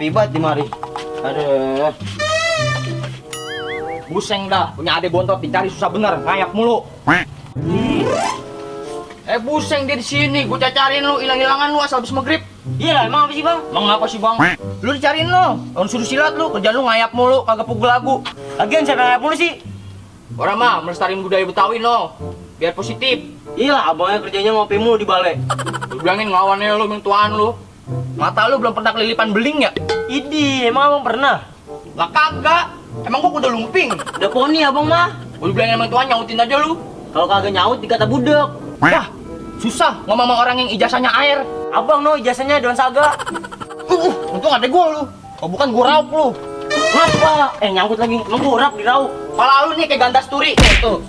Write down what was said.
rapi banget di mari. Aduh. Buseng dah, punya ade bontot dicari susah bener, ngayak mulu. Buseng dia di sini, gua cariin lu, hilang-hilangan lu asal habis maghrib. Iya, emang apa sih bang? Emang apa sih bang? Lu dicariin lu, orang suruh silat lu, kerjaan lu ngayap mulu, kagak pukul lagu. Lagian siapa yang ngayap mulu sih? Orang mah melestariin budaya Betawi no, biar positif. Iya, abangnya kerjanya ngopi mulu di balai. Lu bilangin ngelawannya lu, mintuan lu. Mata lu belum pernah kelilipan beling ya? Idi, emang abang pernah? Lah kagak, emang gua udah lumping. Udah poni abang mah. Gua bilangin sama tuan nyautin aja lu. Kalau kagak nyaut dikata budak. Wah, susah ngomong sama orang yang ijazahnya air. Abang no ijazahnya daun saga. Untung ada gua lu. Oh bukan gua raup lu. Ngapa? Nyangkut lagi. Emang gua urap di raup. Kepala lu nih kayak gandas turi. Tuh.